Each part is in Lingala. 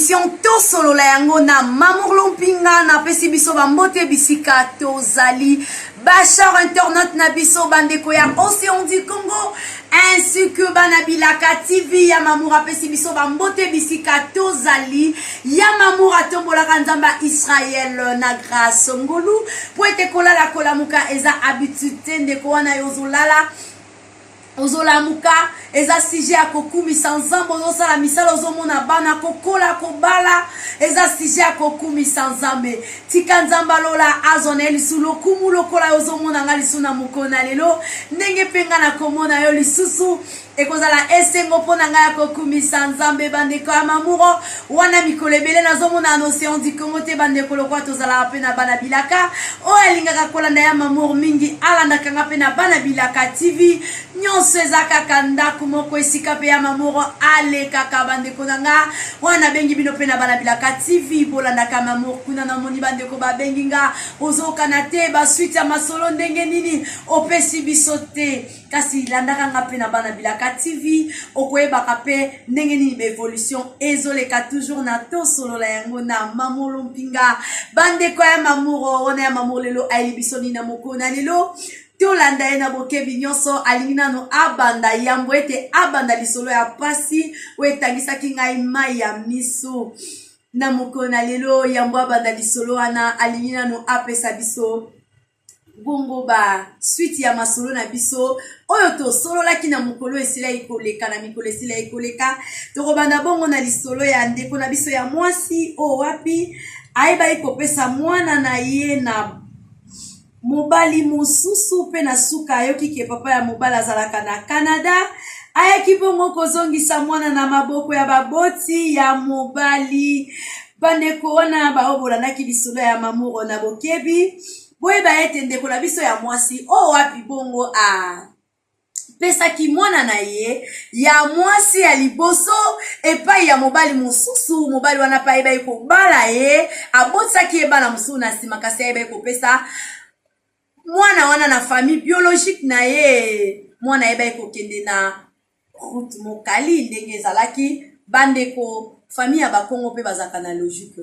émission Tosolola yango na Mamour Lompinga. Napesi biso bambote bisika tozali, bachar internaute na biso, bandeko ya Océan du Congo ainsi que bana Bilaka TV. Ya Mamour apesi biso bambote bisika tozali. Ya Mamour atombolaka Nzambe ya Israel na grâce ngolu, po ete kolala kolamuka eza habitude te. Ndeko wana, yo ozolala, ozolamuka, eza sujet ya kokumisa Nzambe. Ozosala misala, ozomona bana kokola, kobala, eza sujet ya kokumisa Nzambe. Tika Nzambe alola azwa na ye lisusu lokumu. Lokola ozomona nga lisusu na mokolo na lelo, ndenge mpe nga nakomona yo lisusu, ekozala esengo mpo na ngai ya kokumisa Nzambe. Bandeko ya Mamuro wana, mikolo ebele nazomona na Océan du Congo te. Bandeko, lokola tozalaka mpe na bana bilaka, oyo alingaka kolanda ya Mamour mingi alandaka nga mpe na bana Bilaka TV. Nyonso eza kaka ndako moko, esika mpe ya Mamour alekaka. Bandeko na nga wana, nabengi bino mpe na bana Bilaka TV, bolandaka Mamour kuna. Namoni bandeko babengi nga: "Ozokana te, basuite ya masolo ndenge nini opesi biso te?" Kasi landaka nga mpe na bana Bilaka TV, okoyebaka mpe ndenge nini baévolution ezoleka, toujours na Tosolola yango na Mamolo Mpinga. Bandeko ya Mamuro wana, ya Mamour lelo ayeli biso nini na mokolo na lelo? Tolanda ye na bokebi nyonso. Alingi nano abanda yambo ete abanda lisolo ya pasi oyo etangisaki ngai mai ya miso na mokolo na lelo. Yambo abanda lisolo wana, alingi nano apesa biso bongo ba suite ya masolo na biso oyo tosololaki na mokolo esilaki koleka, na mikolo esilaki koleka. Tokobanda bongo na lisolo ya ndeko na biso ya mwasi oyo wapi ayebaki kopesa mwana na ye na mobali mosusu, mpe na suka ayoki ke papa ya mobali azalaka na Canada. Ayaki bongo kozongisa mwana na maboko ya baboti ya mobali. Bandeko wana baoyo bolandaki lisolo ya Mamuro na bokebi, boyeba ete ndeko na biso ya mwasi oyo wapi bongo a pesaki mwana na ye ya mwasi ya liboso epai ya mobali mosusu. Mobali wana mpe ayebaki kobala ye, abotisaki ye bana mosusu na nsima, kasi ayebaki kopesa mwana wana na famille biologique na ye. Mwana ayebaki kokende na route mokali ndenge ezalaki. Bandeko, famille ya Bakongo mpe bazalaka na logique.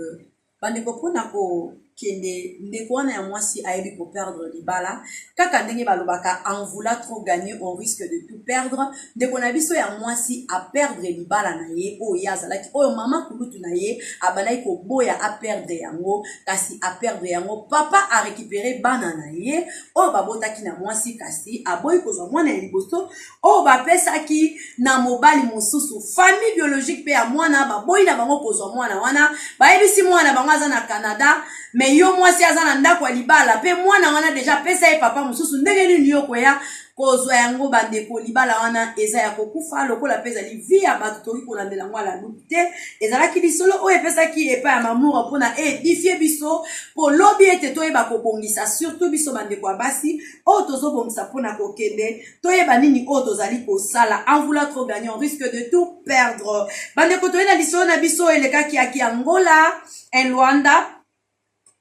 Bandeko, mpona kokende, ndeko wana ya mwasi ayebi koperdre libala, kaka ndenge balobaka: "En voulant trop gagner, on risque de tout perdre." Ndeko na biso ya mwasi aperdre libala na ye oyo ye azalaki, oyo mama kulutu na ye abandaki koboya aperdre yango, kasi aperdre yango. Papa arécupéré bana na ye oyo babotaki na mwasi, kasi aboyi kozwa mwana ya liboso oyo bapesaki na mobali mosusu. Famille biologique mpe ya mwana baboyi na bango kozwa mwana wana. Bayebisi mwana bango aza na Canada, mais yo mwasi aza na ndako ya libala, mpe mwana wana déjà apesa ye papa mosusu, ndenge nini yo koya kozwa yango? Bandeko, libala wana eza ya kokufa lokola mpe ezali vie ya bato, tokoki kolandela yango ala luki te. Ezalaki lisolo oyo epesaki epai ya Mamour mpona édifier biso, mpo lobi ete toyeba kobongisa, surtout biso bandeko ya basi oyo tozobongisa mpona kokende, toyeba nini oyo tozali kosala. En voulant trop gagner, on risque de tout perdre. Bandeko, toye na lisolo na biso oyo elekaki yaki Angola en Luanda,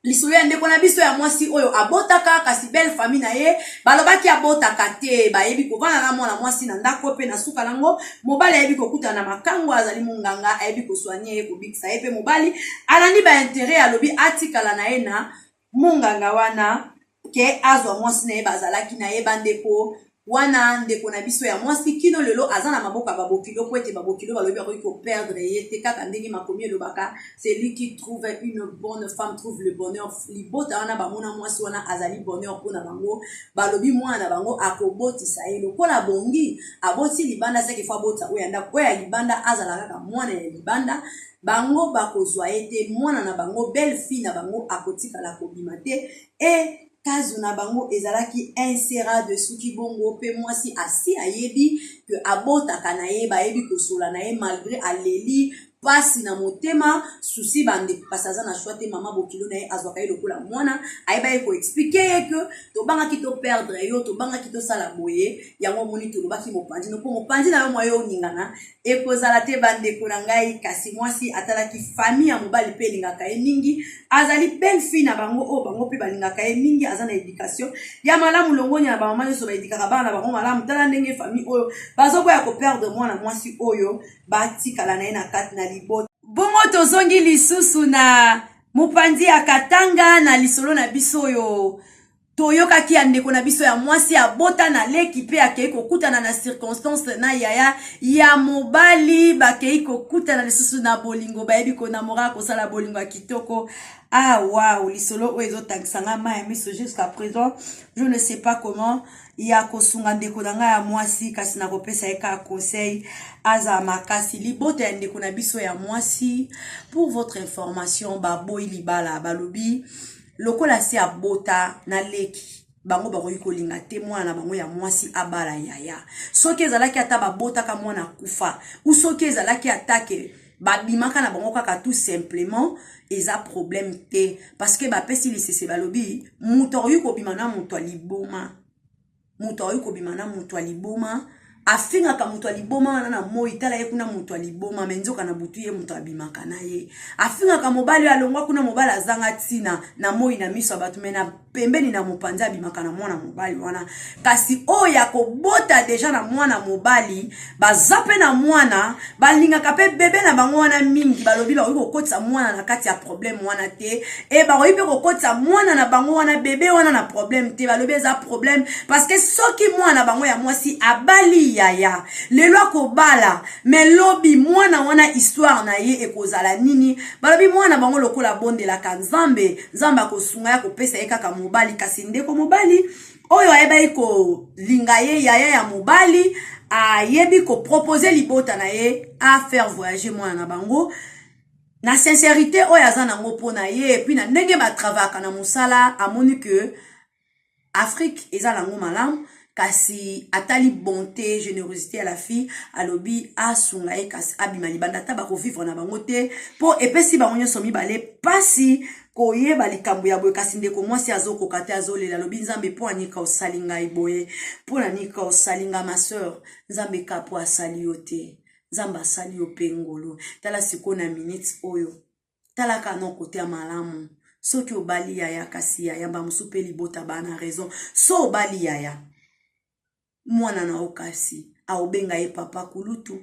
lisolo ya ndeko na biso ya mwasi oyo abotaka, kasi belle famille na ye balobaki abotaka te. Bayebi kovanda na mwana mwasi na ndako, mpe na suka nango mobali ayebi kokutana na makango, azali monganga, ayebi kosoigner ye, kobikisa ye. Mpe mobali alandi baintérêt, alobi atikala na ye na monganga wana ke azwa mwasi na ye bazalaki na ye. Bandeko wana, ndeko na biso ya mwasi kino lelo aza na maboko ya babokilo, po ete babokilo balobi bakoki koperdre ye te. Kaka ndenge makomi elobaka: "Celui qui trouve une bonne femme trouve le bonheur." Libota wana bamona mwasi wana azali bonheur mpona bango. Balobi mwana na bango akobotisa ye lokola bongi aboti libanda, seke fo abotisa oyo ya ndako. Oyo ya libanda azala kaka mwana ya libanda, bango bakozwa ye te. Mwana na bango, belle fille na bango, akotikala kobima te. E kazu na bango ezalaki inséra soki bongo, mpe mwasi asi ayebi ke abotaka na ye, bayebi kosola na ye, malgré aleli mpasi na motema susi. Bandeko, kasi aza na choix te. Mama bokilo na ye azwaka ye lokola mwana, ayeba ye koexpliquer ye ke tobangaki toperdre yo, tobangaki tosala boye, yango omoni tolobaki mopanzi no, mpo mopanzi na yo mwa yo oningana ekozala te. Bandeko na ngai, kasi mwasi atalaki famille ya mobali mpe elingaka ye mingi, azali belle fille na bango oyo bango mpe balingaka ye mingi, aza na éducation ya malamu. Longonya na bamama nyonso baéduquaka bana na bango malamu. Tala ndenge famille oyo bazoboya koperdre mwana mwasi oyo, batikala na ye na kati na libota. Bongo Bongo tozongi lisusu na mopanzi ya Katanga na lisolo na biso oyo toyokaki ya ndeko na biso ya mwasi abota na leki mpe akei kokutana na circonstance na yaya ya mobali, bakei kokutana lisusu na bolingo, bayebi konamora, kosala bolingo ya kitoko. Ah wow, lisolo oyo ezotangisa nga mai ya miso jusqu'à présent. Je ne sais pas comment ya kosunga ndeko na ngai ya mwasi, kasi nakopesa ye kaka conseil azala makasi. Libota ya ndeko na biso ya mwasi, pour votre information, baboyi libala. Balobi lokola si abota na leki, bango bakoki kolinga te mwana na bango ya mwasi abala yaya. Soki ezalaki ata babotaka mwana akufa, ou soki ezalaki ata ke babimaka na bango kaka tout simplement, eza problème te, parce que bapesi lisese, balobi moto akoki kobima na moto ya liboma, moto akoki kobima na moto ya liboma, afingaka moto ya liboma wana na moi, tala ye kuna moto ya liboma, me nzoka na butu ye moto abimaka na ye. Afingaka mobali oyo alongwa kuna, mobali azanga ntina, na moi na miso ya bato, me na pembeni na mopanzi abimaka na mwana mobali wana. Kasi oyo ya kobota deja na mwana mobali, baza mpe na mwana, balingaka mpe bebe na bango wana mingi. Balobi bakoki kokotisa mwana na kati ya problème wana te, e bakoki mpe kokotisa mwana na bango wana, bebe wana, na problème te. Balobi eza problème parce que soki mwana na bango ya mwasi abali yaya lelo, akobala, me lobi mwana wana, histoire na ye ekozala nini? Balobi mwana bango lokola abondelaka Nzambe, Nzambe akosunga ya kopesa ye kaka mobali. Kasi ndeko mobali oyo ayebaki kolinga ye, yaya ya mobali, ayebi kopropose libota na ye afaire voyager mwana na bango na sincérité oyo aza nango mpo na ye. Et puis na ndenge batravaka na mosala, amoni ke Afrique eza nango malamu, kasi atali bonté, générosité ya la fille, alobi asunga ye kasi abima libanda, ata bakovivre na bango te, mpo epesi bango nyonso mibale mpasi koyeba likambo ya boye. Kasi ndeko mwasi azokoka te, azolela, alobi: "Nzambe, mpo anika osali ngai boye? Mpo na nika osali ngai?" Ma sœur, Nzambe ka mpo asali yo te, Nzambe asali yo mpe ngolu. Tala sikoyo na minute oyo, talaka no kote ya malamu. Soki obali yaya, kasi yaya bamosusu mpe libota baa na raison. So obali yaya, mwana na yo kasi aobenga ye papa kulutu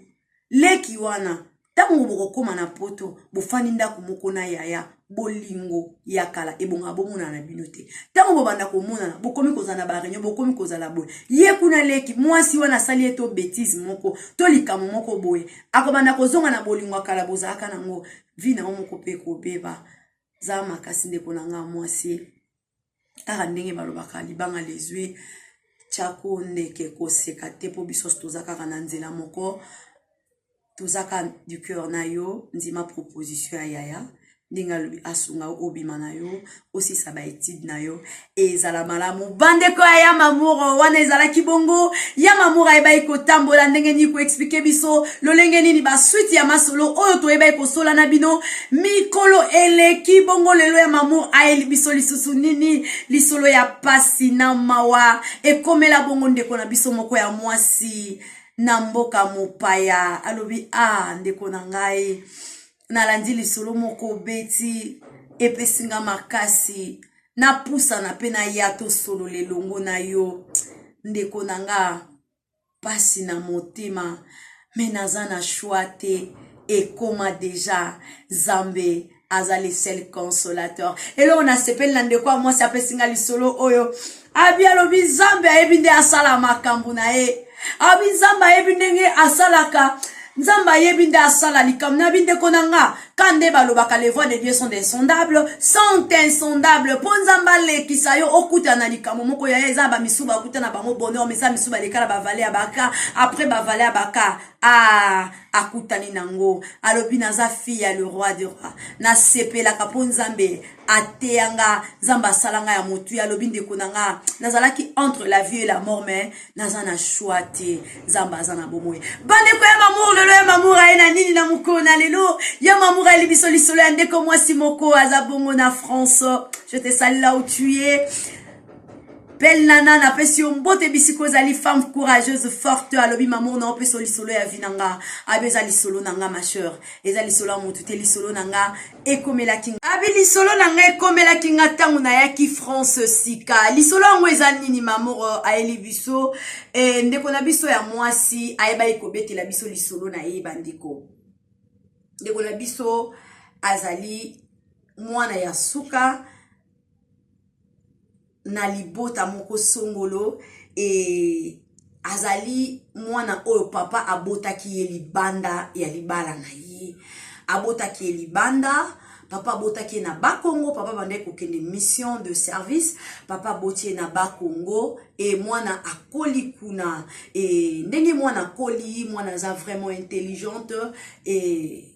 leki wana. Ntango bokokóma na Poto, bofandi ndako moko na yaya, bolingo ya kala ebongaka bomonana na bino te. Ntango bobanda komonana, bokomi kozala na baréunion, bokomi kozala boye, ye kuna leki mwasi wana asali ye to bétise moko to likambo moko boye, akobanda kozonga na bolingo ya kala bozalaka nango. Vie na yo moko mpe kobeba. Za makasi, ndeko na nga mwasi. Kaka ndenge balobaka, libanga lezwi tiako ndeke koseka te, mpo biso toza kaka na nzela moko, toza kaka du cœur na yo. Ndima proposition ya yaya ndenge alobi asunga, obima na yo, osisa baétude na yo, ezala malamu. Bandeko ya ya Mamour, wana ezalaki bongo ya Mamour ayebaki kotambola ndenge nini, koexpliquer biso lolenge nini basuite ya masolo oyo toyebaki kosola na bino mikolo eleki. Bongo lelo ya Mamour ayeli biso lisusu nini? Lisolo ya pasi na mawa ekomela bongo ndeko na biso moko ya mwasi na mboka mopaya. Alobi: "A ah, ndeko na ngai, nalandi lisolo moko obeti, epesi nga makasi napusana mpe naya tosolola elongo na yo. Ndeko na nga, pasi na motema, me naza na choix te, ekoma deja. Nzambe aza le seul consolateur." Eloko nasepeli na ndeko ya mwasi apesi nga lisolo oyo, abi alobi Nzambe ayebi nde asala makambo na ye. Abi Nzambe ayebi ndenge asalaka, Nzambe ayebi nde asala likambo na bindeko na nga. Ka nde balobaka, les voies de Dieu sont insondables, mpo Nzambe alekisa yo okutana na likambo moko yaya. Eza bamisu bakuta na bango bonheur, mais eza misu baleka na bavallée ya baka, après bavallée ya baka, ah, akutani nango. Alobi: "Naza fille ya le roi de roi, nasepelaka mpo Nzambe ateyanga, Nzambe asala nga ya motuya." Alobi: "Ndeko na nga, nazalaki entre la vie et la mort, mais naza na choix te, Nzambe aza na bomoi." Bandeko ya Mamour, lelo ya Mamour aye na nini na mokolo na lelo? Ya Mamour ayeli biso lisolo ya ndeko mwasi moko aza bongo na France. Je te salue là où tu es. Belle nana, napesi yo mbote bisika ozali, femme courageuse, forte. Alobi: "Mamour, na opesa lisolo ya vie na nga." Abi eza lisolo na nga, ma sœur, eza lisolo ya motu te. Lisolo na nga ekomelaki nga, abi lisolo na nga ekomelaki nga ntango nayaki France sika. Lisolo yango eza nini? Mamour ayeli biso e, ndeko na biso ya mwasi ayebaki kobetela biso lisolo na ye. Bandeko. Ndeko na biso azali mwana ya suka na libota moko songolo e azali mwana oyo papa abotaki ye libanda ya libala na ye. Abotaki ye libanda, papa abotaki ye na Bakongo. Papa bandaki kokende mission de service, papa aboti ye na Bakongo e mwana akoli kuna. E ndenge mwana akoli, mwana aza vraiment intelligente. E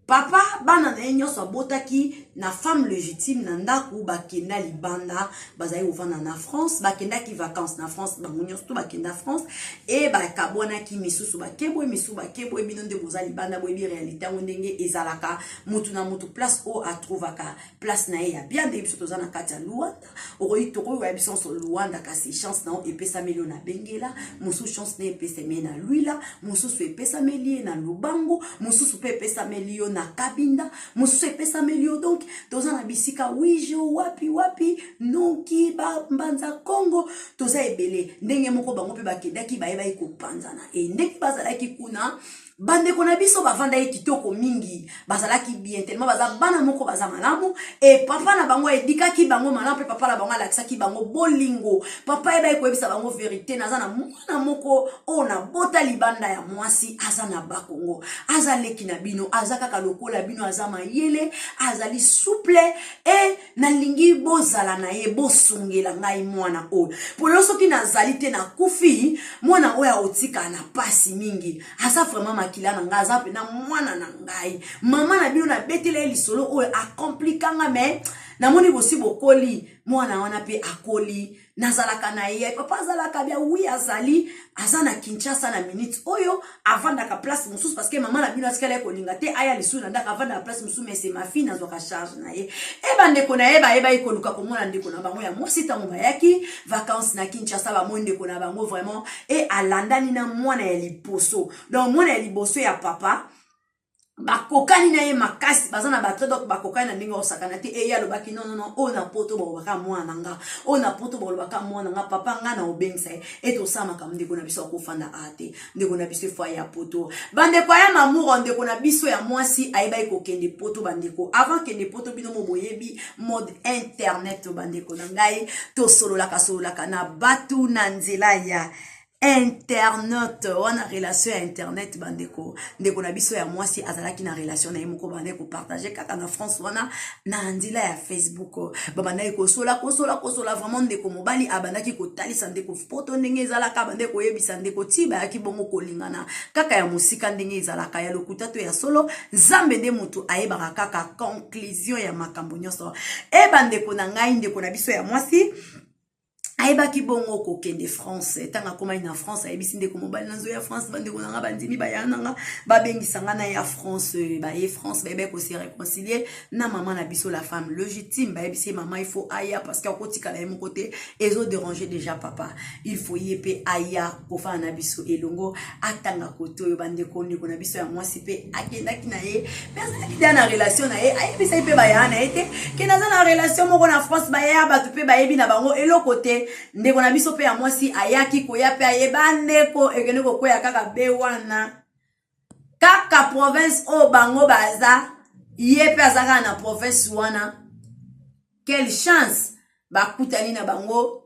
papa, bana na ye nyonso abotaki na femme légitime na ndako bakenda libanda, bazali kovanda na France. Bakendaki vacances na France, bango nyonso to bakenda France e bakabwanaki. Misusu bakeboye, misusu bakeboye. Bino nde boza libanda, boyebi réalité yango ndenge ezalaka. Mutu na mutu place oyo atrouvaka place na ye ya bien. Ndenge biso toza na kati ya Luanda, okoki tokoyoka biso nyonso Luanda, kasi chance na yo epesameli yo na Bengela, mosusu chance na ye epesameli na Lwila, mosusu epesameli ye na Lubango, mosusu mpe epesameli yo na Kabinda, mosusu epesameli yo. Donc toza na bisika wijo wapi wapi, noki bambanza Congo, toza ebele. Ndenge moko bango mpe bakendaki, bayebaki kopanzana. E ndenge bazalaki kuna, bandeko na biso bavandaki kitoko mingi, bazalaki bien tellement baza bana moko baza malamu. E papa na bango aedikaki bango malamu, mpe papa na bango alakisaki bango bolingo. Papa ayebaki koyebisa bango vérité: naza na mwana moko oyo nabota libanda ya mwasi, aza na Bakongo, aza leki na bino, aza kaka lokola bino, aza mayele, azali souple e nalingi bozala na ye, bosungela ngai mwana oyo, po lelo soki nazali te, nakufi, mwana oyo akotikala na pasi mingi. Aza vraiment makila na ngai, aza mpena mwana na ngai. Mama na bino nabetela ye lisolo oyo, akomplikanga, me namoni bosi bokoli, mwana wana mpe akoli, nazalaka na ye. Papa azalaka bia wi, azali, aza na Kinshasa na minute oyo, avandaka place mosusu parce que mama na bino atikala ye kolinga te aya lisusu na ndako, avandaka place mosusu, mais c'est ma fille, nazwaka charge na ye. E bandeko na ye bayebaki koluka komona ndeko na bango ya mwasi. Ntango bayaki vacances na Kinshasa, bamoni ndeko na bango vraiment e alandani na mwana ya liboso, donc mwana ya liboso ya papa, bakokani na ye makasi, baza na bato, donc bakokani na ndenge osakana te. Eye alobaki: "Non, non, non, oyo na poto balobaka mwana na nga, oyo na poto balobaka mwana nga, papa nga na obengisa ye e tosala makambo." Ndeko na biso akofanda a te, ndeko na biso efo ya poto. Bandeko ya Mamour, ndeko na biso ya mwasi ayebaki kokende poto. Bandeko, avant kende poto, bino mo boyebi mode internet. Bandeko na ngai, tosololaka sololaka na bato na nzela ya internet wana, relation ya internet. Bandeko, ndeko na biso ya mwasi azalaki na relation na ye moko, bandaki kopartage kaka na France wana na nzela ya Facebook. Babandaki kosola, kosola, kosola vraiment. Ndeko mobali abandaki kotalisa ndeko poto ndenge ezalaka, abandaki koyebisa ndeko ti bayaki bongo kolingana kaka ya mosika, ndenge ezalaka ya lokuta to ya solo, Nzambe nde moto ayebaka kaka conclusion ya makambo nyonso. E bandeko na ngai, ndeko na biso ya mwasi ayebaki bongo kokende France. Ntango akomaki na France, ayebisi ndeko mobali: "Nazo ya France, bandeko na nga bandimi, baya na nga, babengisa nga na ya France." Baye France, bayebaki kose réconcilier na mama na biso, la femme légitime. Bayebisi ye: "Mama, il faut aya parce que akotikala ye moko te, ezodéranger déjà papa, il faut ye mpe aya kofanda na biso elongo, atanga kote oyo." Bandeko, ndeko na biso ya mwasi mpe akendaki na ye, mpe azalaki deya na relation na ye. Ayebisaki mpe baya na ye te ke naza na relation moko na France. Baya bato mpe bayebi na bango eloko te. Ndeko na biso mpe ya mwasi ayaki koya mpe ayeba ndeko ekende kokwea kaka be wana, kaka province oyo bango baza, ye mpe aza kaka na province wana. Quelle chance, bakutani na bango.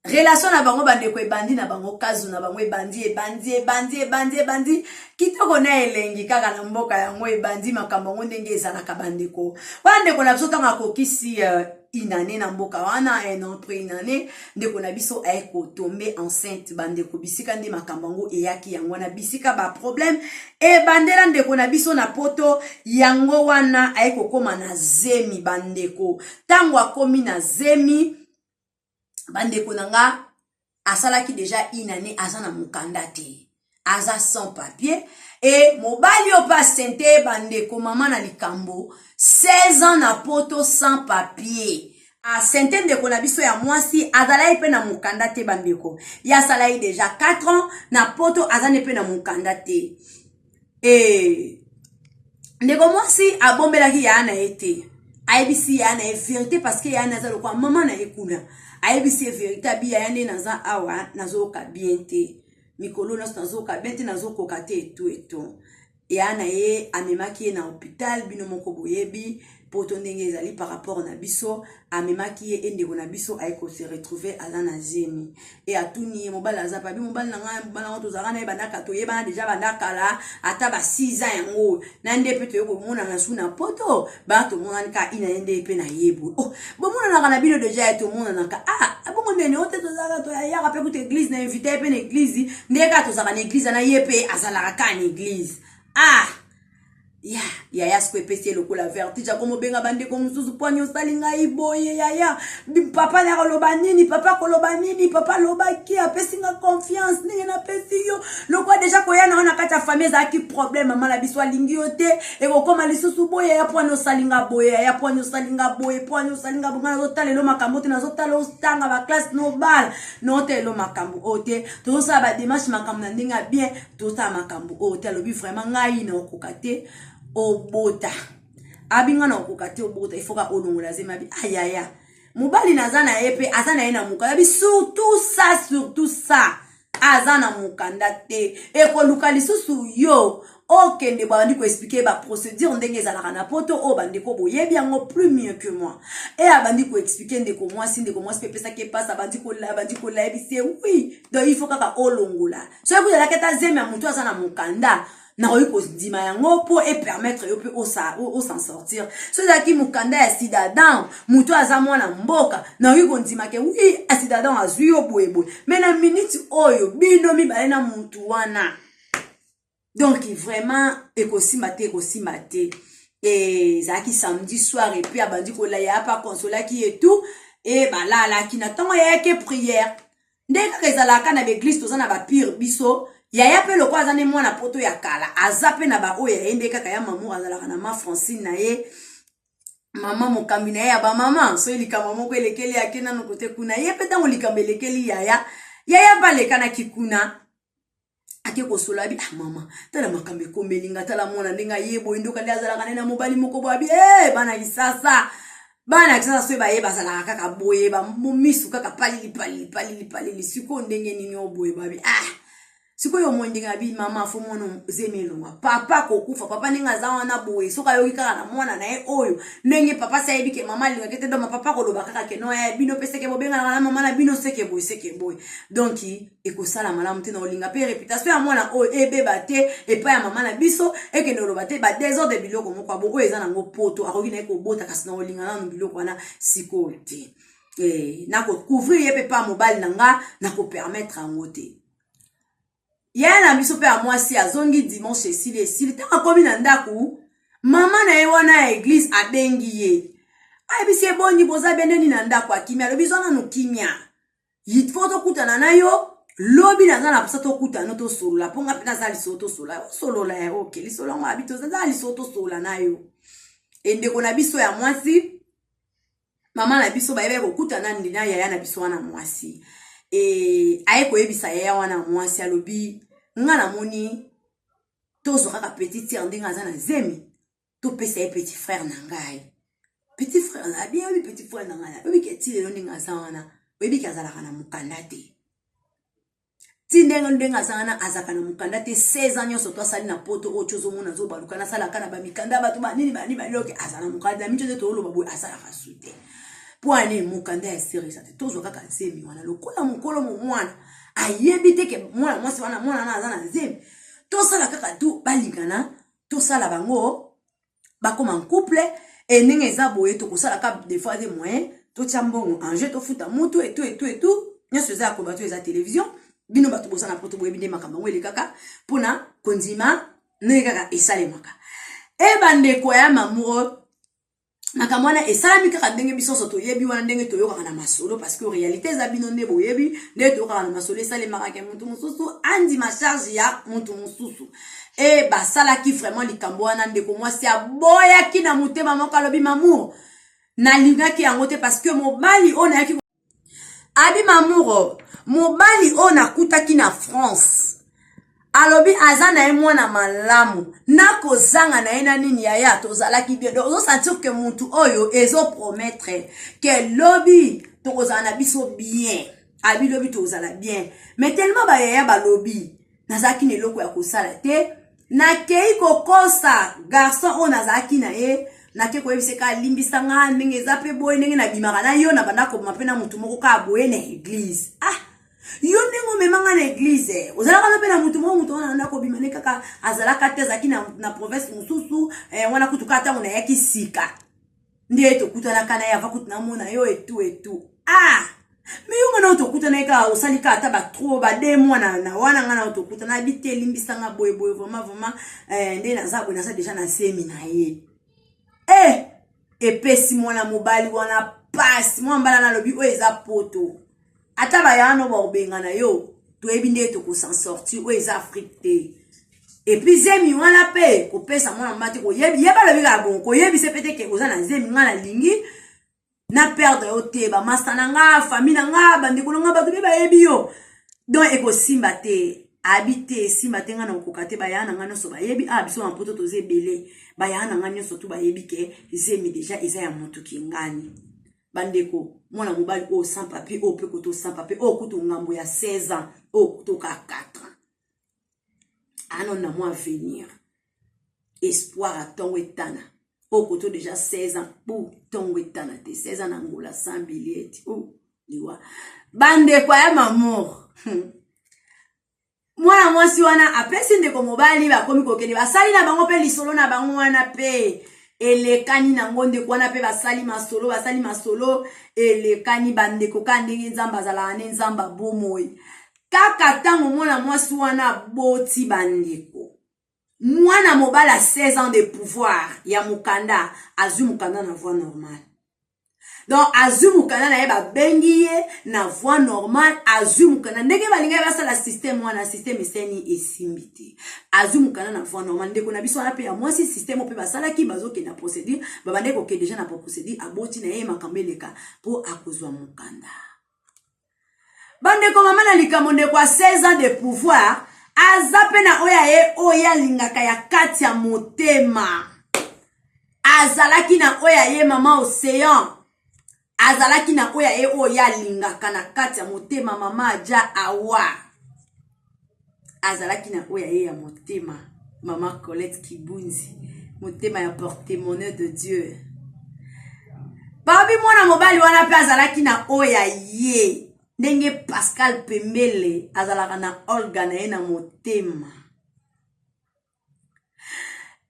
Relation na bango, bandeko, ebandi na bango, kazu na bango ebandi, ebandi, ebandi, ebandi, ebandi kitoko na elengi kaka na mboka yango. Ebandi makambo yango ndenge ezalaka. Bandeko wana, ndeko na biso ntango akokisi inane na mboka wana, un an après inane, ndeko na biso aye kotombe enceinte. Bandeko, bisika nde makambo yango eyaki yango wana, bisika baproblème ebandela ndeko na biso na poto yango wana, aye kokóma na zemi. Bandeko, ntango akomi na zemi, bandeko na nga, asalaki déjà une année, aza na mokanda te, aza sans papier. E mobali oyo mpe asente. Bandeko, mama na likambo, 16 ans na poto sans papier, asente ndeko na biso ya mwasi azalaki mpe na mokanda te. Bandeko, ye asalaki déjà 4 ans na poto, aza nde mpe na mokanda te. E ndeko mwasi abombelaki yaya na ye te, ayebisi yaya na ye vérité parce que yaya na aza lokola mama na ye kuna. Ayebisi ye vérité, abi: "Yaya, nde naza awa, nazoyoka bien te, mikolo nyonso nazoyoka bien te, nazokoka te etu etu." Ya na ye amemaki ye na hôpital. Bino moko boyebi poto ndenge ezali par rapport na biso. Amemaki ye, ndeko na biso aye kose retrouver aza na zemi. E atuni ye: "Mobali aza pabi?" "Mobali na ngai, mobali yango tozalaka na ye bandaka, toyebana déjà banda kala, ata ba 6 ans yango na nde mpe toye komonana su na poto. Bana tomonani kaka ina ye nde mpe nayebi." "Oh, bomonanaka na bino déjà?" "Ye, tomonanaka." "Ah bongo ndeni o te? Tozalaka, toyaka mpe kuta église, na invité ye mpe na église, nde kaka tozalaka na église na ye mpe azalaka kaka na église." Ah ya yaya, siko epesi ye lokola vertige, akomobenga bandeko mosusu: "Pwani osali ngai boye, yaya? Papa na koloba nini? Papa koloba nini? Papa alobaki apesi nga confiance ndenge napesi yo. Lokwa déjà koya na yo na kati ya famille ezalaki problème. Mama na biso alingi yo te, ekokóma lisusu boye. Yaya, pwani osali nga boye? Yaya, pwani osali nga boye? Pwani osali nga boye? Nga nazotala elo makambo te, nazotala otanga baclasse, nobala naotala elo makambo oyo te. Tozosala badémarche, makambo na ndenge ya bien, tozosala makambo oyo te." Alobi: "Vraiment, ngai naokoka te obota." Abi: "Nga na okoka te obota, ifoka olongola zemi." Abi: "Ayaya, mobali naza na ye mpe aza na ye na mokanda." Abi: "Surtout ça, surtout ça, aza na mokanda te, ekoluka lisusu yo okende." Babandi koexpliquer baprocédure ndenge ezalaka na poto oyo, bandeko boyebi yango plus mieux que moi. E abandi koexpliquer ndeko mwasi, ndeko mwasi mpe epesaki epasi, abandi kola, abandi kola, yebisi ye: "Oui, donc il faut kaka olongola. Soki kuzalaki ata zemi ya motu aza na mokanda, nakoki kondima yango mpo epermettre yo mpe os'en sortir. So ezalaki mokanda ya citadin, moto aza mwana mboka, nakoki kondima ke oui, citadin azwi yo boyeboye. Mais na minute oyo, bino mibale na motu wana, donc vraiment ekosimba te, ekosimba te." Ezalaki samedi soir, et puis abandi kolaya apa, akonsolaki et tout, e balalaki. Na ntongo yayaki prière, nde kaka ezalaka na baeglise, toza na bapire biso. Yaya mpe lokola aza nde mwana poto ya kala, aza mpe na baoyo yaye nde kaka ya Mamour, azalaka na ma Francine na ye, mama mokambi na ye ya bamama. So likambo moko elekeli, ake nano kote kuna. Ye mpe ntango likambo elekeli yaya, yaya mpe alekanaki kuna, ake kosola. Abi: "Ah mama, tala makambo ekomeli nga, tala mwana ndenge aye boye, ndoka nde azalaka nde na mobali moko boye." Abi: "E bana Kisasa, bana Kisasa soki baye, bazalaka kaka boye, bamisu kaka palili palili palili palili. Sikoyo ndenge nini o boye?" Babi: "Ah, sikoyo omoi ndenge." Abi: "Mama, faut mwana zemi elongwa. Papa kokufa, papa ndenge aza wana boye, soki ayoki kaka na mwana na ye oyo ndenge papa si ayebi ke mama alingaki te, donc papa koloba kaka ke no ya bino mpe seke bobenganaka na mama na bino, seke boye, seke boye, donc ekosala malamu te. Na olinga mpe réputation ya mwana oyo ebeba te epai ya mama na biso, ekende oloba te badésordre, biloko moko abo oyo eza nango poto. Akoki na ye kobota, kasi na olinga nanu biloko wana sikoyo te. Nakocouvrir ye mpe pa mobali na nga, nakopermettre yango te." Yaya na biso mpe ya mwasi azongi dimanche, esili esili. Ntango akomi na ndako, mama na ye wana ya église abengi ye, ayebisi: "Eboni, boza bendeni na ndako?" Akimi, alobi: "Zwa nanu kimia, faut tokutana na yo lobi. Naza na mposa tokutana, tosolola, mpo nga mpe naza lisolo tosolola." Osolola ya oke lisolo yango, abi: "Toza lisolo tosolola na yo." Endeko na biso ya mwasi, mama na biso, bayebaki kokutana na yaya na biso wana mwasi. E aye koyebisa yaya wana mwasi, alobi: "Nga namoni tozwa kaka petite sœur, ndenge aza na zemi, topesa ye petit frère na ngai. Petit frère na bien, oyebi petit frère na ngai, oyebi ke ti lelo ndenge aza wana, oyebi ke azalaka na mokanda te. Ti ndenge aza wana, azalaka na mokanda te. 16 ans nyonso to asali na poto oyo, ti ozomona azobaluka, nasalaka na bamikanda bato banini banini banini, aza na mokanda miti nde tooloba boye, asalaka su te mpo ani mokanda ya serisa te. Tozwa kaka zemi wana, lokola mokolo mo mwana ayebi te ke mwana mwasi wana, mwana wana aza na zemi, tosala kaka tu balingana, tosala bango bakoma couple. E ndenge eza boye, tokosala ka des fois des moyens, totia mbongo en jeu, tofuta mutu etu etu etu nyonso eza ya koba to eza télévision. Bino bato boza na poto boyebi nde makambo yango elekaka mpona kondima ndenge kaka esalemaka." E bandeko ya Mamuro, makambo wana esalami kaka ndenge biso nyonso toyebi wana, ndenge toyokaka na masolo, parce que réalité eza bino nde boyebi ndenge toyokaka na masolo. Esalemaka ke motu mosusu andima charge ya motu mosusu. E basalaki vraiment likambo wana. Ndeko mwasi aboyaki na motema moko, alobi: "Mamour, nalingaki yango te, parce que mobali oyo nayaki." Abi: "Mamour, mobali oyo nakutaki na France, alobi aza na ye mwana malamu, nakozanga na ye na nini, yaya, tozalaki bien. Donc ozosentir ke mutu oyo ezopromettre ke lobi tokozala na biso bien." Abi: "Lobi tozala bien, mais tellement bayaya balobi, nazalaki na eloko ya kosala te. Nakei kokosa garçon oyo nazalaki na ye, nake koyebisa ye kaka limbisa nga ndenge eza mpe boye, ndenge nabimaka na yo, nabanda kobima mpe na motu moko kaka boye na eglise. Ah, yo ndenge omema nga na eglise, ozalaka no mpe na motu moko, motu wana nabanda kobima ne kaka azalaka te, azalaki na, na province mosusu eh, wana kutu kaka ntango nayaki sika nde tokutanaka na ye ava kutu namona yo etu etu. Ah, me yo nga na tokutana ye kaka osali kaka ata ba trop ba deux mois na, na wana nga na tokutana abi te elimbisa nga boye boye vraiment vraiment eh, nde naza boye, naza deja na zemi na ye. Eh, epesi mwana mobali wana pasi. Mwana mobali wana alobi oyo eza poto, ata bayano bakobengana yo, toyebi nde tokosan sortir, oyo eza Afrique te. Epuis zemi wana mpe kopesa mwana mobali te, koyebi ye balobi kaka bongo, koyebisa mpe te ke oza na zemi, nga nalingi na perdre yo te, bamasta na nga, famille na nga, bandeko na nga, bato mpe bayebi yo, donc ekosimba te. Abi te esimba te, nga na kokoka te, baya na nga nyonso bayebi. Ah, biso na poto toza ebele, baya na nga nyonso tu bayebi ke zemi deja eza ya motu kingani. Bandeko, mwana mobali oyo sans papier, oyo mpe koto sans papier, oyo kutu ngambo ya 16 ans, oyo kutu ka 4 ans, ano na mwa avenir, espoir ya ntongo etana. Oyo koto deja 16 ans po ntongo etana te, 16 ans na Angola sans billet o liwa. Bandeko ya mamour, mwana mwasi wana apesi ndeko mobali, bakomi kokende, basali na bango mpe lisolo na bango wana mpe elekani nango. Ndeko wana mpe basali masolo, basali masolo elekani. Bandeko, kaka ndenge Nzambe azalaka nde Nzambe abomoi kaka ntango mwana mwasi wana aboti. Bandeko, mwana mobali ya 16 ans de pouvoir ya mokanda, azwi mokanda na voie normale. Donc azwi mokanda na ye, babengi ye na voie normale, azwi mokanda ndenge balingaki basala systeme wana, systeme eseni esimbi te, azwi mokanda na voie normale. Ndeko na biso wana mpe ya mwasi, systeme mpe basalaki, bazokende na procédure, babandaki kokende deja na procédure, aboti na ye, makambo eleka mpo akozwa mokanda. Bandeko, mama na likambo, ndeko ya 16 ans de pouvoir aza mpe na oyo aye, oyo alingaka ya kati ya motema. Azalaki na oyo aye, mama Océan azalaki na oyo aye, oyo alingaka na kati ya motema. Mama Aja Awa azalaki na oyo aye ya motema. Mama Colette Kibunzi, motema ya porte-monnaie de Dieu. Babi mwana mobali wana mpe azalaki na oyo aye, ndenge Pascal Pembele azalaka na Olga na ye na motema.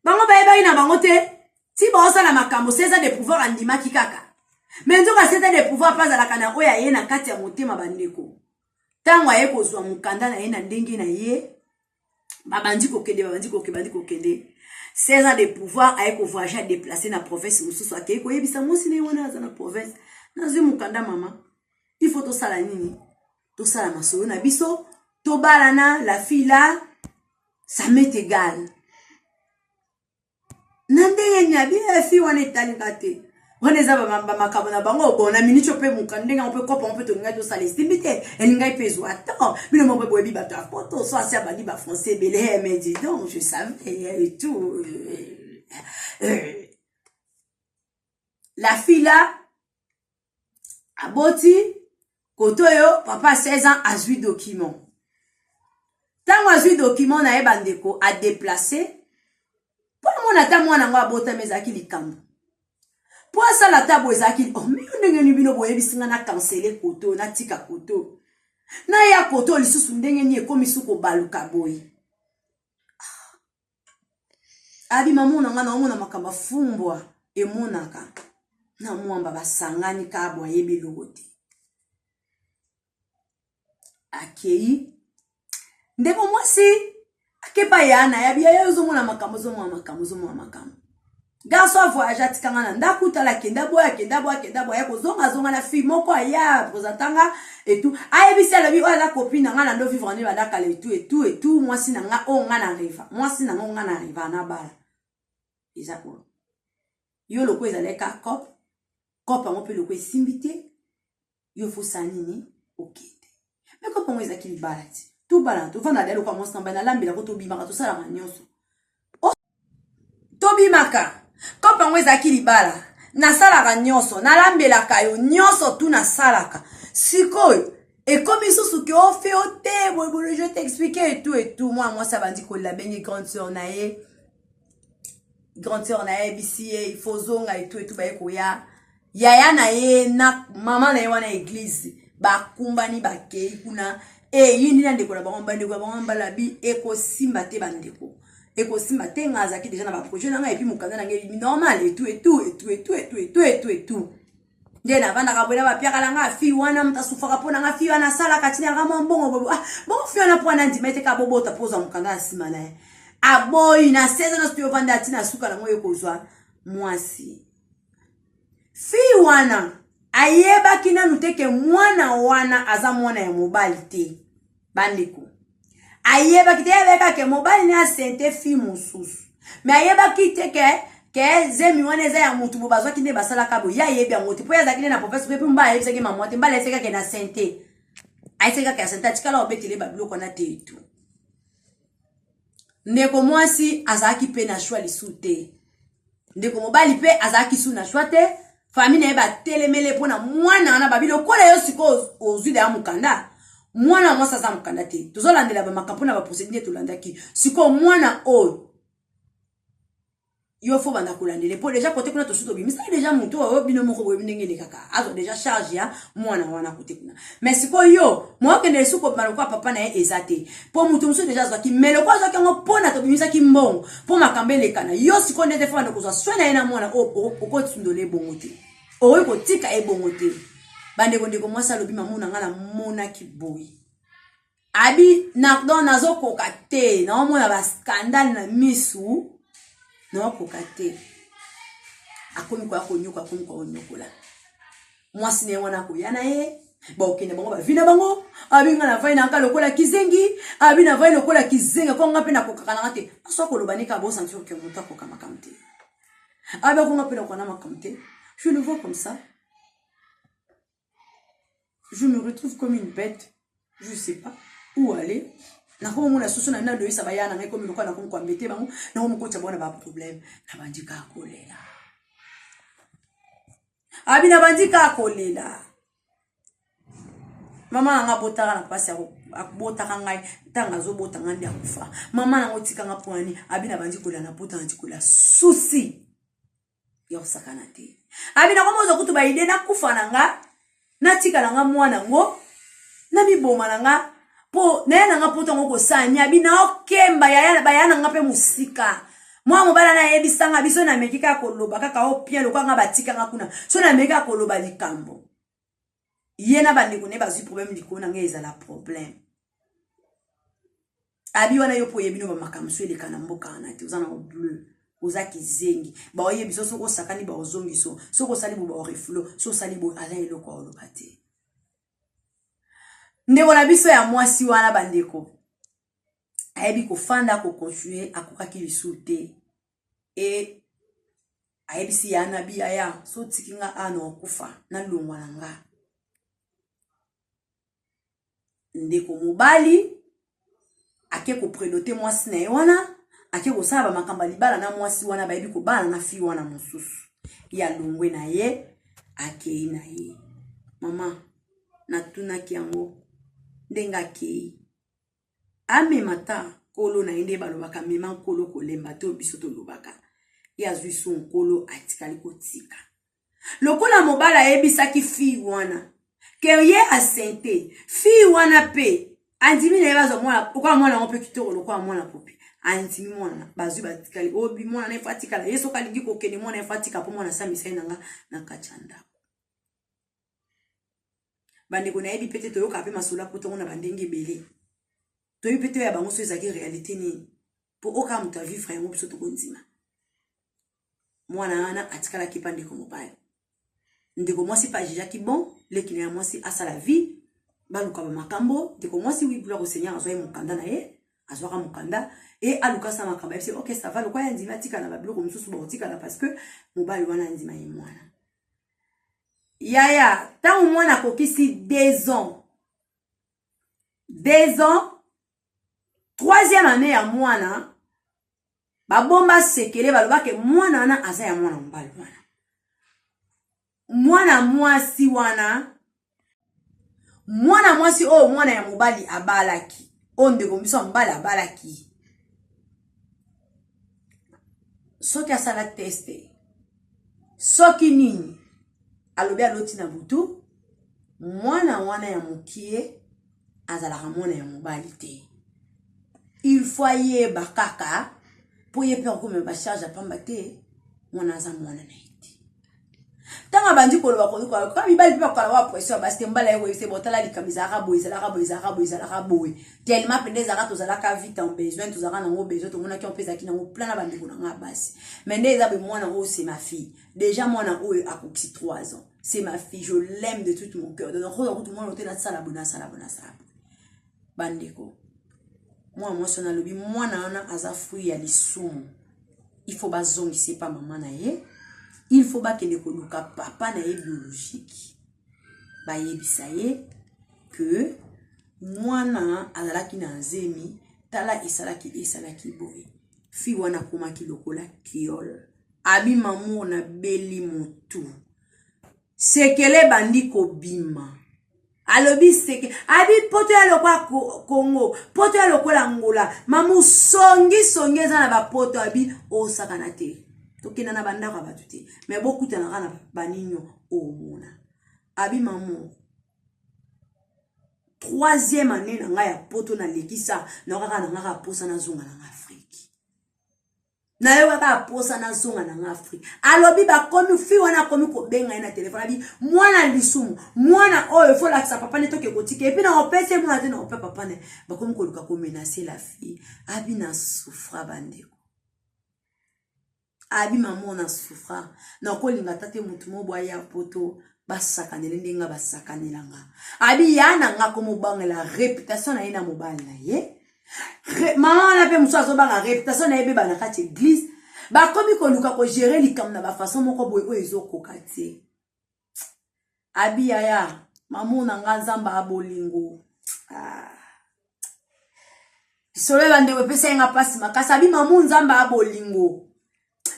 Bango bayebaki na bango te ti baosala makambo. 16 de pouvoir andimaki kaka, me nzoka 16 de pouvoir mpe azalaka na oyo aye na kati ya motema. Bandeko, ntango aye kozwa mokanda na ye na ndenge na ye, babandi kokende, babandi kokende, babandi kokende. 16 ans de pouvoir aye kovoyage, adeplace na province mosusu, akei koyebisa mwasi na ye wana aza na province: nazwi mokanda mama, il faut tosala nini? Tosala masolo na biso, tobalana. La fille là, ça m'est égal na ndenge nini. Abi fi wana etalinga te, wana eza bamakambo na bango. Bon, na miniti mpe moka ndenge yango mpe kopa ngo mpe tolingaki tosala esimbi te, elingaki mpe ezwa temps. Bino moko mpe boyebi bato ya poto, so asi abandi bafrançais ebele. Mais dis donc, je savais et tout. La fille là aboti kote oyo, papa 16 ans azwi document. Ntango azwi document na ye, bandeko, adeplace mpo amona ata mwana yango abotami. Ezalaki likambo mpo asala ata boye, ezalaki oh, me yo ndenge nini bino boyebisi nga na cancele kote oyo, natika kote oyo, naya kote oyo lisusu, ndenge nini ekomi su kobaluka boye? Abi mama na nga, naomona makambo afumbwa emonaka na mwamba, basangani kaka bo ayebi eloko te. Akei, ndeko mwasi akepa ya na yabi yaya, ozomona makambo, ozomona makambo, ozomona makambo. Garçon avoyage, atikanga na ndako. Tala, akenda boye, akenda boye, akenda boye, aya kozonga, azonga na fille moko, aya présentanga etu, ayebisi, alobi oyo aza copine na nga na ndo vivre ne banda kala, etu etu etu. Mwasi na nga oyo nga na rêva, mwasi na nga oyo nga na rêva na bala eza oyo. Yo loko ezalaki ka cope cope yango mpe loko esimbi te, yo fosala nini? Okende me cope yango ezalaki libala ti tobalana, tovanda da lokola mwasi na mobali, nalambelako, tobimaka, tosalaka nyonso, tobimaka. Kope yango ezalaki libala, nasalaka nyonso, nalambelaka yo nyonso tu nasalaka. Sikoyo Ekomi susu ke ofe o te boyeboye, je t'explique et tout et tout. Mwana mwasi abandi kolela, abengi grande sœur na ye, grande sœur na ye ayebisi ye il faut zonga et tout et tout. Baye koya yaya na ye na mama na ye wana église, bakumbani bakei kuna eyindi na ndeko na bango. Bandeko na bango mbala bi ekosimba te, bandeko, ekosimba te. Nga azalaki déjà na baprojet na ngai et puis mokanda na ngai normal et tout et tout et tout et tout et tout et tout et tout et tout. Nde navandaka boye na bapiaka na nga. Fille wana moto asufaka mpo na nga, fille wana asalaka ntina mwa mbongo boye. Ah, bongo fille wana mpo wana ndima ete ka bobota mpo ozwa mokanda na nsima na ye, aboyi na 16 ans. Soki ovanda ntina suka nango, ye kozwa mwasi. Fille wana ayebaki nanu te ke mwana wana aza mwana ya mobali te. Bandeko, ayebaki te, ayebaki ke mobali ne asente fille mosusu, mais ayebaki te ke zemi wana eza ya mutu. Bo bazwaki nde basalaka boye, ye ayebi yango te, mpo ye azalaki nde na professeur mpe mba ayebisaki mama te. Mbala ayebisaki kake na sente, ayebisaki kaka ya sente, atikala obetele babiloko wana te etu. Ndeko mwasi azalaki mpe na choix lisusu te, ndeko mobali mpe azalaki su na choix te. Famille na ye batelemele mpo na mwana wana. Babi lokola yo sikoyo ozwi deya mokanda, mwana mwasi aza mokanda te, tozolandela bamakambo mpona baprocédure nde tolandaki. Sikoyo mwana oyo yo faut banda kolandela, mpo déjà côté kuna tosi tobimisaki déjà motu oyo. Bino moko boyebi ndenge elekaka, azwa déjà charge ya mwana wana côté kuna. Mais sikoyo yo mookende lisusu kobima lokola papa na ye eza te, mpo motu mosusu déjà azwaki. Mais lokola azwaki yango mpona tobimisaki mbongo mpo makambo elekana, yo sikoyo ndete faut banda kozwa soin na ye na mwana oyo. Okotindola ebongo te, okoki kotika ebongo te. Bandeko, ndeko mwasi alobi: "Mamu na ngai, namonaki boye." Abi na donc nazokoka te, naomona bascandale na misu, naokoka te. Akomi koya konyoka, akomi koya konyokola mwasi na ye wana. Akoya na ye, bakokende bango bavi na bango. Abi nga navai na nga lokola kizengi, abi navai lokola kizengi, ko nga mpe nakokaka nanga te. Aso akoloba nika bosentir ke moto akoka makambo te. Abi akonga mpe nakoka na makambo te. Je le vois comme ça, je me retrouve comme une bête, je sais pas où aller. Nakomomona susu na naloyisa baya na ngai komi lokola nakomi koambete bango, nakomi kotia bango na baproblème. Nabandi kaka kolela, abi nabandi kaka kolela. Mama nanga abotaka na mpasi, abotaka ngai, ntango azobota ngai nde akufa. Mama nango otikanga mpona abi nabandi kolela, nabota, nabandi kolela susi ya kosakana te. Abi nakomozwa kutu baide nakufa na nga, natika na nga mwana ngo, namiboma na nga, mpo naye na nga mpo ntango kosala ni. Abi naokemba baya na nga mpe mosika. Mwana mobali ana ayebisanga biso, nameki kaka koloba kaka opien lokola nga batikanga kuna. So nameki kaka koloba likambo, ye na bandeko na ye bazwi problème likolo na ngai, ezala problème. Abi wana yo mpo oyebi no bamakambo so eleka na mboka wana te, oza na bleu, oza kizengi. Baoyebi so soki osakani baozongi, so soki osali boye baorefulo, so osali boye aza eloko aoloba te. Ndeko na biso ya mwasi wana, bandeko, ayebi kofanda kocontinue, akokaki lisusu te. E ayebisi ya na bi: "Aya so otiki nga a na okufa, nalongwa na nga." Ndeko mobali ake koprédoter mwasi na ye wana, ake kosala bamakambo ya libala na mwasi wana, bayebi kobala na fille wana mosusu. Ye alongwe na ye, akei na ye. Mama natunaki yango ndenge akei, amema ta nkolo na ye nde balobaka mema nkolo kolemba te. Oyo biso tolobaka, ye azwi su nkolo, atikali kotika lokola mobali ayebisaki fille wana ke ye asente. Fille wana mpe andimi na ye, bazwa mwana lokola mwana yango mpe kitoko lokola mwana popi. Andimi mwana, bazwi, batikali. Obi mwana na ye faut atikala ye, soki alingi kokende, mwana ye faut atika, mpo mwana asambisa ye na nga na kati ya ndako. Bandeko, nayebi mpe te, toyokaka mpe masolo apotongo na bandenge ebele. Toyebi mpe te oyo ya bango so ezalaki réalité nini, mpo oka moto avivre yango, biso tokondima. Mwana wana atikalaki mpa ndeko mobali. Ndeko mwasi mpe ajugeaki bon leki na ya mwasi asala vie, baluka bamakambo. Ndeko mwasi, oui, gloire au Seigneur, azwa ye mokanda na ye, azwaka mokanda e aluka asala makambo. Ayebisi: "Ok, ça va." Lokola ya ndima atikala na babiloko mosusu, bakotikala parce que mobali wana andima ye mwana. Yaya, ntango mwana akokisi 2 ans, 2 ans, troisième année ya mwana, babomba sekele, balobake mwana wana aza ya mwana mobali wana. Mwana mwasi wana, Mwana mwasi oyo mwana ya mobali abalaki, oyo ndeko biso ya mobali abalaki, soki asala teste soki nini, alobi aloti na butu, mwana wana ya mokie azalaka mwana ya mobali te. Il faut ayeba kaka mpo ye mpe akomema bacharge ya pamba te, mwana aza mwana na ye te. Ntango abandi koloba koluka mibali mpe bakala wa pression ya basi te, mobali aye koyebisa botala likambo ezalaka boye, ezalaka boye, ezalaka boye, ezalaka boye, tellement mpenza ezalaka tozalaka vite en besoin, tozalaka nango besoin, tomonaki yango mpe ezalaki nango plan na bandeko na nga basi. Mais nde eza boye, mwana oyo c'est ma fille déjà, mwana oyo akokisi 3 ans, c'est ma fille, je l'aime de tout mon cœur. Donc nakoza kutu mwana oyo te, nasala boye, nasala boye, nasala boye. Bandeko, mwana mwasi wana alobi mwana wana aza fruit ya lisumu, il faut bazongisa epa mama na ye, il faut bakende koluka papa na ye biologique, bayebisa ye que mwana azalaki na zemi, tala esalaki esalaki boye. Fille wana akomaki lokola kiole. Abi mamour, nabeli motu, sekele ebandi kobima. Alobi seke, abi poto ya lokola Congo, poto ya lokola Ngola, mamu songi songi eza na bapoto. Abi osakana te, tokenda na bandako ya bato te, me bokutanaka na baninio omona. Abi mamu, troisième année na ngai ya poto nalekisa nakaka na ngaka posa nazonga na nga Afrique, nayokaka posa nazonga na nga Afrique. Alobi bakomi fi wana akomi kobenga ye na telefone, abi mwana lisumu, mwana oyo faut lakisa papa ne, toke kotika et puis na opesa ye mwana te, na ope papa ne. Bakomi koluka komenacer la fille. Abi na souffra, bandeko. Abi mama na souffra, nakolinga ata te motu mo bo aya poto basakanele ndenge basakanelanga. Abi ya na nga komobangela réputation na ye na mobali na ye. Mama wana mpe mosusu azobanga réputation na ye beba na kati église. Bakomi koluka kogérer likambo na bafaçon moko boye oyo ezokoka te. Abi yaya mamu na nga, Nzambe abolingo. Ah. Solo ya bandeko epesa ye nga mpasi makasi. Abi mamu, Nzambe abolingo,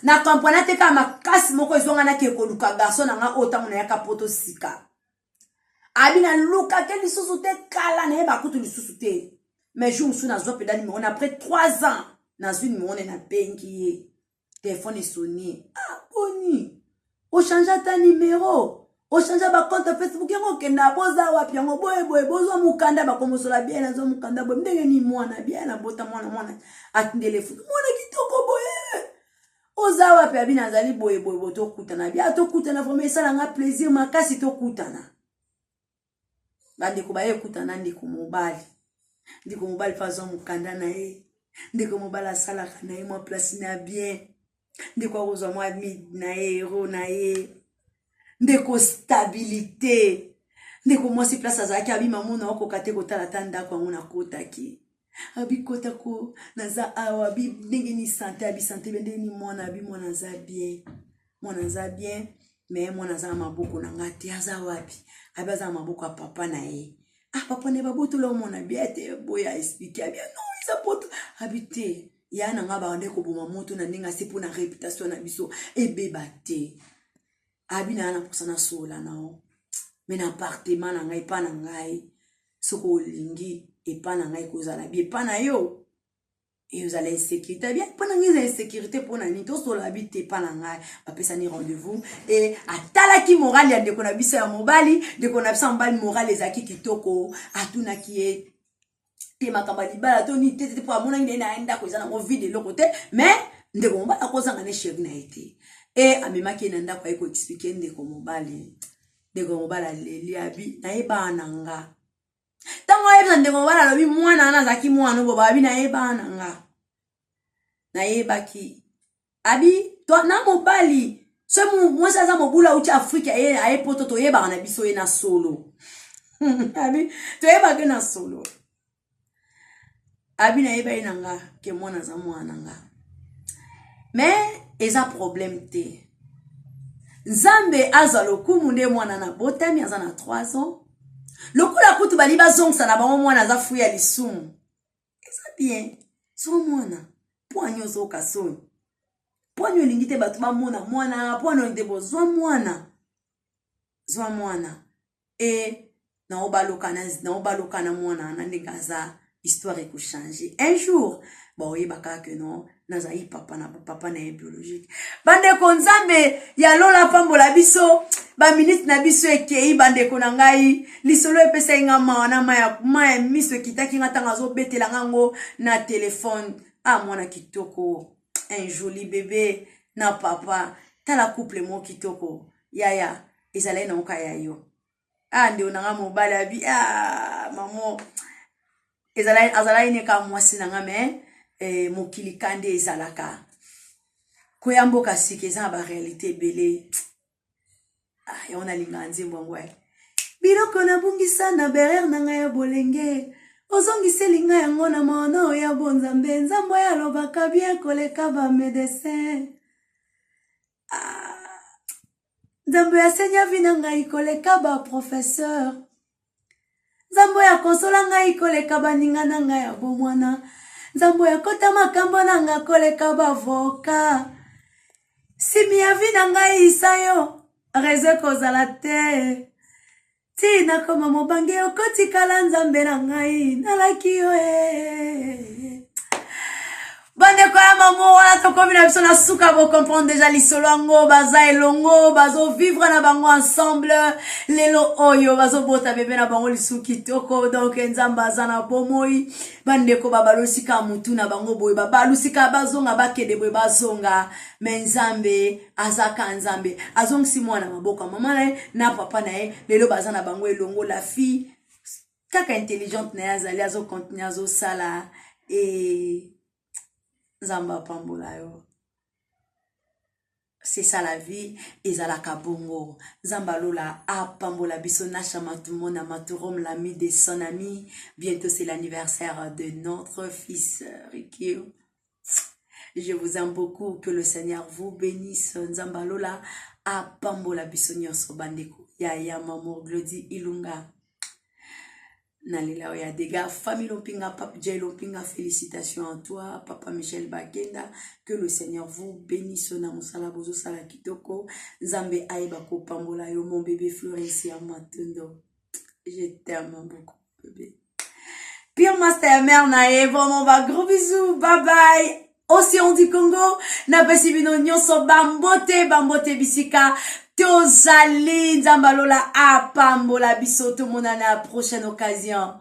na comprendre te kaka makasi moko ezwanga nake koluka garçon na nga oyo ntango nayaka poto sika. Abi nalukake lisusu te, kala nayeba kutu lisusu te, mais jour mosusu nazwa mpenza numéro na après 3 ans, nazwi numéro ne, nabengi ye, telefone esoni. Ah boni, ochange ata numéro, ochange bacompte Facebook yango, okenda boza wapi yango boye boye, bozwa mokanda, bakomosola bien, nazwa mokanda boye, ndenge nini mwana bien, nabota mwana, mwana atindele futu, mwana kitoko boye, oza wapi? Abi nazali boye boye boye, tokutana bia, tokutana vraiment esalanga plaisir makasi, tokutana. Bandeko baye ekutana ndeko mobali, ndeko mobali mpe azwa mokanda na ye, ndeko mobali asalaka na ye mwa place na bien, ndeko akozwa mwa mide na ye euro na ye, ndeko stabilité. Ndeko mwasi place azalaki, abi mama okoka te kotala ata ndako yango nakotaki. Abi kotako, naza awa. Abi ndenge ni santé? Abi santé be, ndenge ni mwana? Abi mwana aza bien, mwana aza bien, mais mwana aza na maboko na nga te. Aza wapi? Abi aza na maboko ya papa na ye. Ah, papa na ye babotola omona bien te boye, aexpliquer. Abi non, eza poto. Abi te, ya na nga bande koboma moto na ndenge ase mpona réputation na biso ebeba te. Abi na ya na mposa nasola nao, mais na appartement na ngai, epa na ngai, soki olingi epa na ngai kozala bi, epa na yo ezala insécurité bien, mpo na ngai eza insécurité. Mpo na nini tosola bi te epa na ngai? Bapesani rendez-vous e atalaki morale ya ndeko na biso ya mobali. Ndeko na biso ya mobali morale ezalaki kitoko. Atunaki ye te makambo ya libala to nini te te, mpo amonaki na ye na ye ndako eza nango vide, eloko te, mais ndeko mobali akozanga ne chéri na ye te. E amemaki ye na ndako, aye koexpliquer ndeko mobali. Ndeko mobali aleli, abi nayebaa na nga. Ntango ayebisa ndeko mobali, alobi mwana wana azalaki mwana obo, abi nayebaa na nga, nayebaki. Abi to na mobali so mwasi aza mobulu, auti Afrika, aye, aye poto, toyebaka na biso ye na solo. Abi toyebaki na solo. Abi nayeba ye na nga ke mwana aza mwana na nga, mais eza problème te, Nzambe azwa lokumu nde mwana na botami aza na 3 ans. Lokola kutu bali bazongisa na bango mwana aza fruit ya lisumu, eza bien, zwa mwana. Mpo ani ozoyoka soni? Mpo ani olingi te bato bamona mwana? Mpo ani olingi te? Bozwa mwana, zwa mwana. E Naobaloka na naobaloka na mwana wana ndenge aza, histoire ekochange un jour, baoyeba kaka ke non, nazali papa na papa na ye biologique. Bandeko, Nzambe ya lola apambola biso. Baminute na biso ekei. Bandeko na ngai, lisolo epesaki nga mawa na mai ya miso ekitaki nga ntango azobetela nga ngo na telefone. Ah, mwana kitoko, un joli bébé na papa. Tala couple moko kitoko. Yaya, ezalaki na oka ya yo. Ah, ndeko na nga mobali abi: "Ah, mamo, azalaki ne kaka mwasi na nga." Me eh, mokili ka nde ezalaka koya mboka sika, eza na baréalité ebele. Ah, yango nalingaka nzembo yango. Biloko nabungisa na berere na ngai ya bolenge, ozongiseli ngai yango na mono ya bonzambe. Nzambe oyo alobaka bien koleka bamédecin. Ah, Nzambe asenya vie na ngai koleka baprofesseur. Nzambe oyo akonsola ngai koleka baninga na ngai ya bomwana. Nzambe oyo akota makambo na ngai koleka bavoka. Simi ya vie na ngai isa yo rezo ekozala te. Ti nakoma mobange, okotikala Nzambe na ngai, nalaki yo e. Bandeko ya mamo, wana tokomi na biso na suka. Bocomprendre déjà lisolo yango. Baza elongo, bazovivre na bango ensemble. Lelo oyo bazobota bebe na bango lisusu kitoko. Donc Nzambe aza na bomoi. Bandeko, babalusika mutu na bango boye, babalusika, bazonga, bakende boye, bazonga, me Nzambe azaka. Nzambe azongisi mwana maboko ya mama na ye na papa na ye. Lelo baza na bango elongo. La fille kaka intelligente na ye, azali azocontinue, azosala e. Nzambe apambola yo. C'est ça la vie, ezalaka bongo. Nzambe alola apambola biso. Nasha Matumona Maturom, l'ami de son ami. Bientôt, c'est l'anniversaire de notre fils Ricky. Je vous aime beaucoup, que le Seigneur vous bénisse. Nzambe alola apambola biso nyonso. Bandeko ya ya Mamour Glody Ilunga, nalela oyo ya dega. Famille Lompinga, Pape Jay Lompinga, félicitations à toi. Papa Michel Bakenda, que le Seigneur vous bénisse na mosala bozosala kitoko. Nzambe ayeba kopambola yo. Mon bébé Florencia Matondo, je t'aime beaucoup, bébé. Pire master ya mère na ye. Vraiment, ba gros bisous, bye bye. Océan du Congo, napesi bino nyonso bambote, bambote bisika tozali. Nzambe alola apambola biso. Tomonana prochaine occasion.